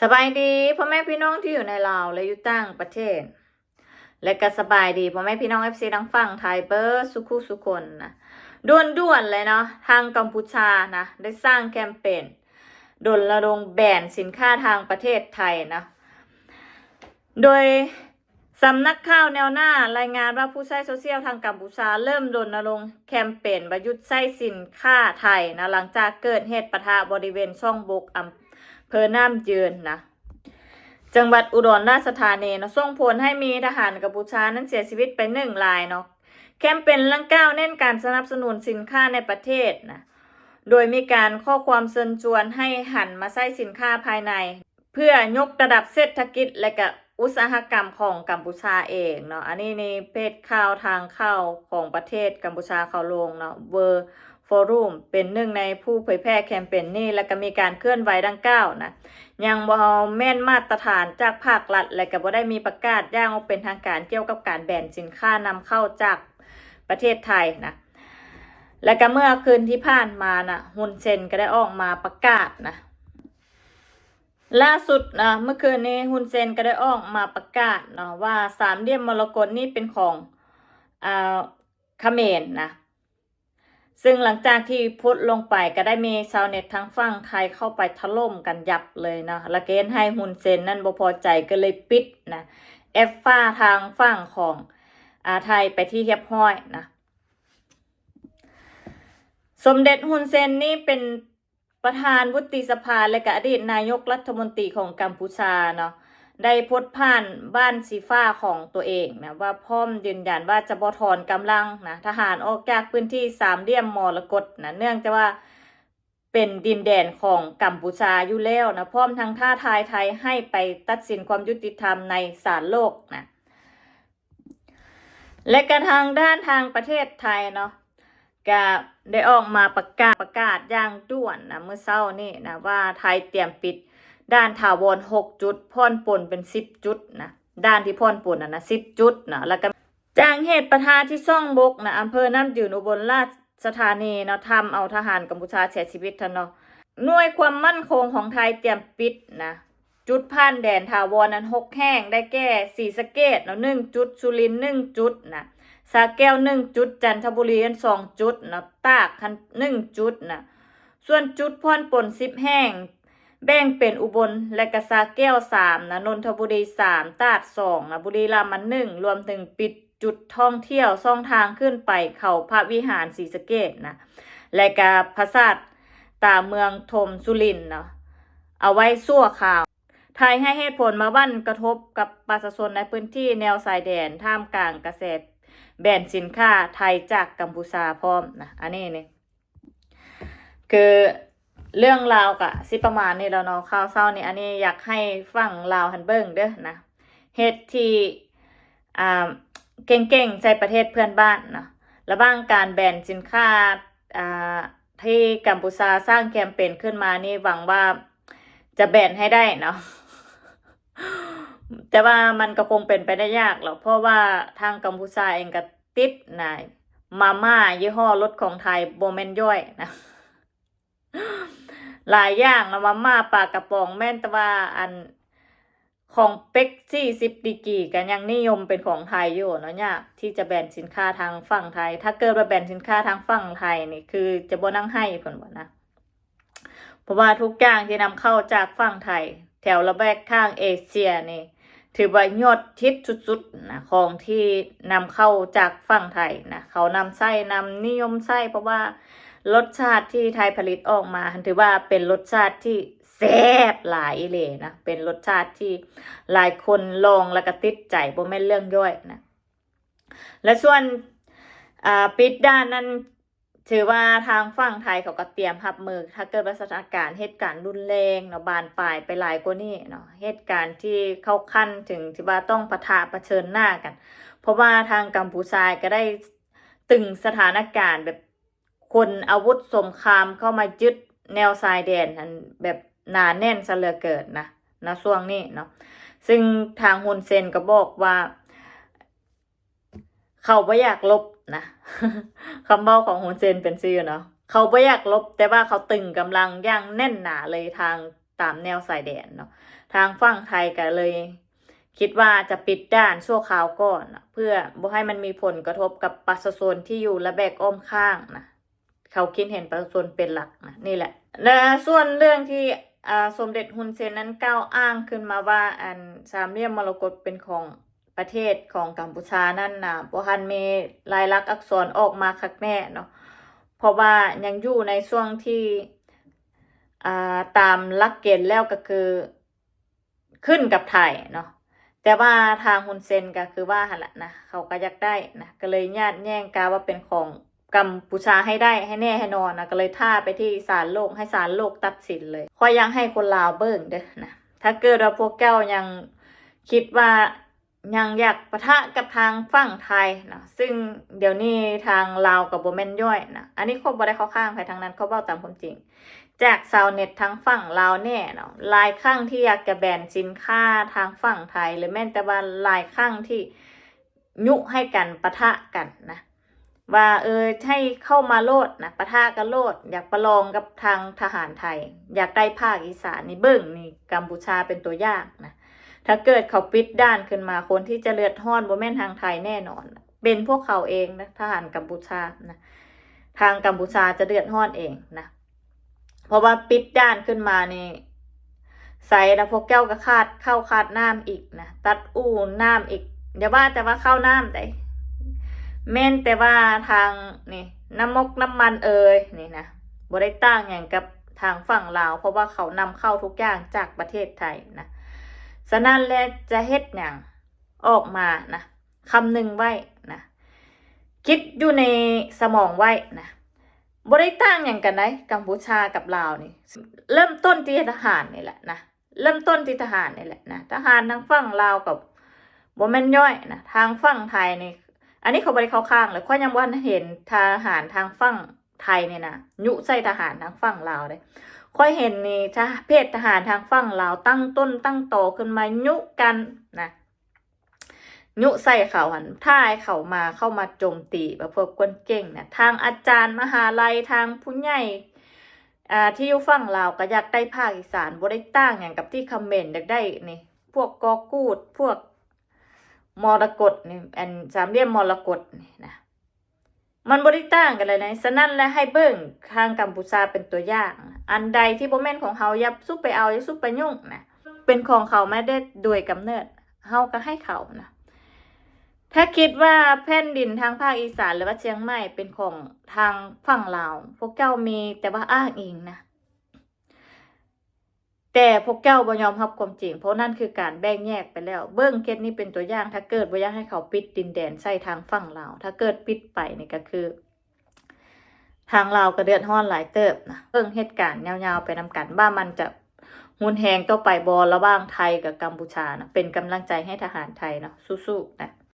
ສະບາຍດີພໍ່ແມ່ພີ່ນ້ອງທີ່ຢູ່ໃນລາວ ແລະ ຢູ່ຕ່າງປະເທດ ແລະ ກໍສະບາຍດີພໍ່ແມ່ພີ່ນ້ອງເອັຟຊີທາງຝັ່ງໄທເບິດສູ່ຄູ່ສູ່ຄົນນະ. ດ່ວນໆເລີຍເນາະ, ທາງກຳປູຊານະ ໄດ້ສ້າງແຄມເປນ ດົນລະລົງແບນສິນຄ້າທາງປະເທດໄທນະ, ໂດຍ ສຳນັກຂ່າວແນວໜ້າລາຍງານວ່າ ຜູ້ໃຊ້ໂຊຊຽວທາງກຳປູຊາເລີ່ມລົນນະລົງແຄມເປນວ່າຢຸດໃຊ້ສິນຄ້າໄທນະ ຫຼັງຈາກເກີດເຫດປະທະບໍລິເວນຊ່ອງບົກ ອຳເພີນ້ຳເຢິນນະ ຈັງຫວັດອຸດອນລາຊະທານີເນາະ, ສົ່ງຜົນໃຫ້ມີທະຫານກຳປູຊານັ້ນເສຍຊີວິດໄປໜຶ່ງລາຍເນາະ. ແຄມເປນດັ່ງກ່າວເນັ້ນການສະໜັບສະໜູນສິນຄ້າໃນປະເທດນະ ໂດຍມີການຂໍ້ຄວາມເຊີນຊວນໃຫ້ຫັນມາໃຊ້ສິນຄ້າພາຍໃນ ເພື່ອຍົກລະດັບເສດຖະກິດ ແລະ ກະອຸດສາຫະກຳຂອງກຳປູຊາເອງເນາະ. ອັນນີ້ໃນເພຈຂ່າວທາງຂ່າວຂອງປະເທດກຳປູຊາເຂົາລົງເນາະ, World Forum ເປັນໜຶ່ງໃນຜູ້ເຜີຍແຜ່ແຄມເປນນີ້ ແລະ ກະມີການເຄື່ອນໄຫວດັ່ງກ່າວນະ ຍັງບໍ່ແມ່ນມາດຕະຖານຈາກພາກລັດ ແລະ ກະບໍ່ໄດ້ມີປະກາດຢ່າງອອກເປັນທາງການກ່ຽວກັບການແບນສິນຄ້ານຳເຂົ້າຈາກປະເທດໄທນະ. ແລະ ກະເມື່ອຄືນທີ່ຜ່ານມານະ ຮຸນເຊັນກະໄດ້ອອກມາປະກາດນະ ລ່າສຸດນະ ເມື່ອຄືນນີ້ຮຸນເຊັນກໍໄດ້ອອກມາປະກາດເນາະວ່າ ສາມຫຼ່ຽມມໍລະກົດນີ້ເປັນຂອງ ອ່າ ຂະເໝນນະ. ຊຶ່ງຫຼັງຈາກທີ່ໂພສລົງໄປ ກໍໄດ້ມີຊາວເນັດທາງຝັ່ງໄທເຂົ້າໄປຖະຫຼົ່ມກັນຍັບເລີຍເນາະ ແລະ ກໍເຮັດໃຫ້ຮຸນເຊັນນັ້ນບໍ່ພໍໃຈ ກໍເລີຍປິດນະ ແອັບຟ້າທາງຝັ່ງຂອງ ອ່າ ໄທໄປທີ່ຮຽບຮ້ອຍນະ. ສົມເດັດຮຸນເຊັນນີ້ເປັນ ປະທານວຸດຕິສະພາ ແລະ ກະອະດີດນາຍົກລັດຖະມົນຕີຂອງກຳປູຊາເນາະ ໄດ້ໂພສຜ່ານບ້ານສີຟ້າຂອງຕົວເອງນະ ວ່າພ້ອມຢືນຢັນວ່າຈະບໍ່ຖອນກຳລັງນະ ທະຫານອອກຈາກພື້ນທີ່ສາມຫຼ່ຽມມໍລະກົດນະ ເນື່ອງຈາກວ່າເປັນດິນແດນຂອງກຳປູຊາຢູ່ແລ້ວນະ ພ້ອມທັງທ້າທາຍໄທໃຫ້ໄປຕັດສິນຄວາມຍຸຕິທຳໃນສານໂລກນະ. ແລະ ກະທາງດ້ານທາງປະເທດໄທເນາະ ກະໄດ້ອອກມາປະກາດ ປະກາດຢ່າງດ່ວນນະ ມື້ເຊົ້ານີ້ນະ ວ່າໄທຕຽມປິດດ່ານຖາວອນຫົກຈຸດ ຜ່ອນປົນເປັນສິບຈຸດນະ ດ່ານທີ່ຜ່ອນປົນນັ້ນນະ ສິບຈຸດນະ. ແລະ ກະຈາກເຫດປະທະທີ່ຊ່ອງບົກນະ ອຳເພີນ້ຳເຢິນ ອຸບົນລາຊະທານີເນາະ ທຳເອົາທະຫານກຳປູຊາເສຍຊີວິດຫັ້ນເນາະ ໜ່ວຍຄວາມໝັ້ນຄົງຂອງໄທຕຽມປິດນະ ຈຸດຜ່ານແດນຖາວອນນັ້ນຫົກແຫ່ງ ໄດ້ແກ່ ສີສະເກດເນາະ ໜຶ່ງຈຸດ, ສຸລິນ ໜຶ່ງຈຸດນະ, ສະແກ້ວ ໜຶ່ງຈຸດ, ຈັນທະບູລີ ສອງຈຸດເນາະ, ຕາກ ໜຶ່ງຈຸດນະ. ສ່ວນຈຸດຜ່ອນປົນ ສິບແຫ່ງ ແບ່ງເປັນອຸບົນ ແລະ ກະສະແກ້ວ ສາມນະ, ນົນທະບູລີ ສາມ, ຕາດ ສອງນະ, ບຸລີລັມ ອັນ ໜຶ່ງ ລວມເຖິງປິດຈຸດທ່ອງທ່ຽວຊ່ອງທາງຂຶ້ນໄປເຂົາພະວິຫານ ສີສະເກດນະ ແລະ ກະປາສາດຕາເມືອງ ຖົມສຸລິນເນາະ ເອົາໄວ້ຊົ່ວຄາວ. ໄທໃຫ້ເຫດຜົນວ່າບັນກະທົບກັບປະຊາຊົນໃນພື້ນທີ່ແນວຊາຍແດນ ທ່າມກາງກະແສແບນສິນຄ້າໄທຈາກກຳປູຊາພ້ອມນະ. ອັນນີ້ນີ້ຄືເລື່ອງລາວກະຊິປະມານນີ້ແຫຼະເນາະ ຂ່າວເຊົ້ານີ້. ອັນນີ້ຢາກໃຫ້ຝັ່ງລາວຫັ້ນເບິ່ງເດີ້ນະ ເຮັດທີ່ ອ່າ ເກັ່ງໆໃສ່ປະເທດເພື່ອນບ້ານເນາະ ລະຫວ່າງການແບນສິນຄ້າ ອ່າ ທີ່ກຳປູຊາສ້າງແຄມເປນຂຶ້ນມານີ້ ຫວັງວ່າຈະແບນໃຫ້ໄດ້ເນາະ ແຕ່ວ່າມັນກໍຄົງເປັນໄປໄດ້ຍາກແຫຼະ ເພາະວ່າທາງກຳປູຊາເອງກໍຕິດນະ ມາມ່າຍີ່ຫໍ້ລົດຂອງໄທ ບໍ່ແມ່ນຍ່ອຍນະ. ຫຼາຍຢ່າງເນາະ ມາມ່າ ປາກະປ໋ອງ ແມ່ນແຕ່ວ່າອັນຂອງເປັກສີ່ສິບດີກຣີກໍຍັງນິຍົມເປັນຂອງໄທຢູ່ເນາະ ຍາກທີ່ຈະແບນສິນຄ້າທາງຝັ່ງໄທ. ຖ້າເກີດວ່າແບນສິນຄ້າທາງຝັ່ງໄທນີ້ ຄືຈະບໍ່ນັ່ງໄຫ້ເພິ່ນວ່ານະ ເພາະວ່າທຸກຢ່າງທີ່ນຳເຂົ້າຈາກຝັ່ງໄທ ແຖວລະແວກຂ້າງເອເຊຍນີ້ ຖືວ່າຍອດຮິດສຸດໆນະ ຂອງທີ່ນຳເຂົ້າຈາກຝັ່ງໄທນະ ເຂົານຳໃຊ້ ນຳນິຍົມໃຊ້ ເພາະວ່າລົດຊາດທີ່ໄທຜະລິດອອກມາຫັ້ນ ຖືວ່າເປັນລົດຊາດທີ່ແຊບຫຼາຍອີ່ຫຼີນະ ເປັນລົດຊາດທີ່ຫຼາຍຄົນລອງແລ້ວກະຕິດໃຈ ບໍ່ແມ່ນເລື່ອງຍ່ອຍນະ. ແລະ ສ່ວນ ອ່າ ປິດດ່ານນັ້ນ ຖືວ່າທາງຝັ່ງໄທເຂົາກໍຕຽມຮັບມື ຖ້າເກີດວ່າສະຖານະການເຫດການຮຸນແຮງເນາະ ບານປາຍໄປຫຼາຍກວ່ານີ້ເນາະ ເຫດການທີ່ເຂົ້າຂັ້ນເຖິງທີ່ວ່າຕ້ອງປະທະປະເຊີນໜ້າກັນ ເພາະວ່າທາງກຳປູຊາກໍໄດ້ຕຶງສະຖານະການແບບຂົນອາວຸດສົງຄາມເຂົ້າມາຍຶດແນວຊາຍແດນຫັ້ນ ແບບໜາແໜ້ນຊະເຫຼືອເກີນນະ ໃນຊ່ວງນີ້ເນາະ. ຊຶ່ງທາງຮຸນເຊັນກໍບອກວ່າ ເຂົາບໍ່ຢາກລົບນະ ຄຳເວົ້າຂອງຮຸນເຊັນເປັນຊີ້ເນາະ ເຂົາບໍ່ຢາກລົບ ແຕ່ວ່າເຂົາຕຶງກຳລັງຢ່າງແໜ້ນໜາເລີຍ ທາງ ຕາມແນວຊາຍແດນເນາະ. ທາງຝັ່ງໄທກໍເລີຍຄິດວ່າຈະປິດດ່ານຊົ່ວຄາວກ່ອນ ເພື່ອບໍ່ໃຫ້ມັນມີຜົນກະທົບກັບປະຊາຊົນທີ່ຢູ່ລະແວກອ້ອມຂ້າງນະ. ເຂົາຄິດເຫັນປະຊາຊົນເປັນຫຼັກນະ ນີ້ແຫຼະ. ແລະ ສ່ວນເລື່ອງທີ່ ອ່າ ສົມເດັດຮຸນເຊນນັ້ນກ່າວອ້າງຂຶ້ນມາວ່າ ອັນສາມຫຼ່ຽມມໍລະກົດເປັນຂອງປະເທດຂອງກຳປູຊານັ້ນນະ ບໍ່ທັນມີລາຍລັກອັກສອນອອກມາຄັກແນ່ເນາະ ເພາະວ່າຍັງຢູ່ໃນຊ່ວງທີ່ ອ່າ ຕາມຫຼັກເກນແລ້ວກໍຄື ຂຶ້ນກັບໄທເນາະ. ແຕ່ວ່າທາງຮຸນເຊນກໍຄືວ່າຫັ້ນລະນະ ເຂົາກໍຢາກໄດ້ນະ ກໍເລີຍຍາດແຍ່ງ ກາວ່າເປັນຂອງກຳປູຊາໃຫ້ໄດ້ ໃຫ້ແນ່ໃຫ້ນອນນະ ກໍເລີຍທ້າໄປທີ່ສານໂລກ ໃຫ້ສານໂລກຕັດສິນເລີຍ. ຂ້ອຍຢາກໃຫ້ຄົນລາວເບິ່ງເດີ້ນະ ຖ້າເກີດວ່າພວກເຈົ້າຍັງຄິດວ່າ ຍັງຢາກປະທະກັບທາງຝັ່ງໄທເນາະ ຊຶ່ງດຽວນີ້ທາງລາວກໍບໍ່ແມ່ນຍ່ອຍນະ. ອັນນີ້ຂ້ອຍບໍ່ໄດ້ເຂົ້າຂ້າງໃຜທັງນັ້ນ ຂ້ອຍເວົ້າຕາມຄວາມຈິງ ຈາກຊາວເນັດທາງຝັ່ງລາວແດ່ເນາະ ຫຼາຍຄັ້ງທີ່ຢາກຈະແບນສິນຄ້າທາງຝັ່ງໄທ ຫຼືແມ່ນແຕ່ວ່າຫຼາຍຄັ້ງທີ່ຍຸໃຫ້ກັນປະທະກັນນະ ວ່າ ເອີ ໃຫ້ເຂົ້າມາໂລດນະ ປະທະກັນໂລດ ຢາກປະລອງກັບທາງທະຫານໄທ ຢາກໄດ້ພາກອີສານນີ້ ເບິ່ງນີ້ ກຳປູຊາເປັນຕົວຢ່າງນະ. ຖ້າເກີດເຂົາປິດດ່ານຂຶ້ນມາ ຄົນທີ່ຈະເດືອດຮ້ອນບໍ່ແມ່ນທາງໄທແນ່ນອນ ເປັນພວກເຂົາເອງນະ ທະຫານກຳປູຊານະ ທາງກຳປູຊາຈະເດືອດຮ້ອນເອງນະ. ເພາະວ່າປິດດ່ານຂຶ້ນມານີ້ ໃສລະ ພວກເຈົ້າກໍຂາດເຂົ້າຂາດນ້ຳອີກນະ ຕັດອູ້ນ້ຳອີກ ຢ່າວ່າແຕ່ວ່າເຂົ້ານ້ຳໃດ ແມ່ນແຕ່ວ່າທາງນີ້ ນ້ຳມົກນ້ຳມັນເອີຍນີ້ນະ ບໍ່ໄດ້ຕ່າງຫຍັງກັບທາງຝັ່ງລາວ ເພາະວ່າເຂົານຳເຂົ້າທຸກຢ່າງຈາກປະເທດໄທນະ. ສະນັ້ນແຫຼະ ຈະເຮັດຫຍັງອອກມານະ ຄຳນຶງໄວ້ນະ ຄິດຢູ່ໃນສະໝອງໄວ້ນະ ບໍ່ໄດ້ຕ່າງຫຍັງກັນໃດ ກຳປູຊາກັບລາວນີ້ ເລີ່ມຕົ້ນທີ່ທະຫານນີ້ແຫຼະນະ ເລີ່ມຕົ້ນທີ່ທະຫານນີ້ແຫຼະນະ. ທະຫານທາງຝັ່ງລາວກໍບໍ່ແມ່ນຍ່ອຍນະ ທາງຝັ່ງໄທນີ້ ອັນນີ້ຂ້ອຍບໍ່ໄດ້ເຂົ້າຂ້າງເລີຍ ຂ້ອຍຍັງບໍ່ທັນເຫັນທະຫານທາງຝັ່ງໄທນີ້ນະ ຍຸໃສ່ທະຫານທາງຝັ່ງລາວເດ້. ຂ້ອຍເຫັນນີ້ ທະ ເພດທະຫານທາງຝັ່ງລາວຕັ້ງຕົ້ນຕັ້ງຕໍຂຶ້ນມາຍຸກັນນະ ຍຸໃສ່ເຂົາຫັ້ນ ຖ້າໃຫ້ເຂົາມາ ເຂົ້າມາໂຈມຕີວ່າພວກຄົນເກັ່ງນະ. ທາງອາຈານມະຫາໄລ ທາງຜູ້ໃຫຍ່ ອ່າ ທີ່ຢູ່ຝັ່ງລາວກໍຢາກໄດ້ພາກອີສານ ບໍ່ໄດ້ຕ່າງຫຍັງກັບທີ່ຂະເໝນຢາກໄດ້ນີ້ ພວກກໍກູດ ພວກມໍລະກົດນີ້ ອັນສາມຫຼ່ຽມມໍລະກົດນີ້ນະ ມັນບໍ່ໄດ້ຕ່າງກັນເລີຍນະ. ສະນັ້ນແຫຼະ ໃຫ້ເບິ່ງທາງກຳປູຊາເປັນຕົວຢ່າງ ອັນໃດທີ່ບໍ່ແມ່ນຂອງເຮົາ ຢ່າສຸບໄປເອົາ ຢ່າສຸບໄປຫຍຸ້ງນະ ເປັນຂອງເຂົາມາແຕ່ໂດຍກຳເນີດ ເຮົາກໍໃຫ້ເຂົານະ. ຖ້າຄິດວ່າແຜ່ນດິນທາງພາກອີສານ ຫຼືວ່າຊຽງໃໝ່ເປັນຂອງທາງຝັ່ງລາວ ພວກເຈົ້າມີແຕ່ວ່າອ້າງອີງນະ ແຕ່ພວກເຈົ້າບໍ່ຍອມຮັບຄວາມຈິງ ເພາະນັ້ນຄືການແບ່ງແຍກໄປແລ້ວ. ເບິ່ງເຂດນີ້ເປັນຕົວຢ່າງ ຖ້າເກີດບໍ່ຢາກໃຫ້ເຂົາປິດດິນແດນໃສ່ທາງຝັ່ງລາວ ຖ້າເກີດປິດໄປນີ້ກໍຄື ທາງລາວກໍເດືອດຮ້ອນຫຼາຍເຕີບນະ. ເບິ່ງເຫດການຍາວໆໄປນຳກັນ ວ່າມັນຈະຮຸນແຮງຕໍ່ໄປບໍ່ ລະຫວ່າງໄທກັບກຳປູຊານະ. ເປັນກຳລັງໃຈໃຫ້ທະຫານໄທເນາະ ສູ້ໆນະ.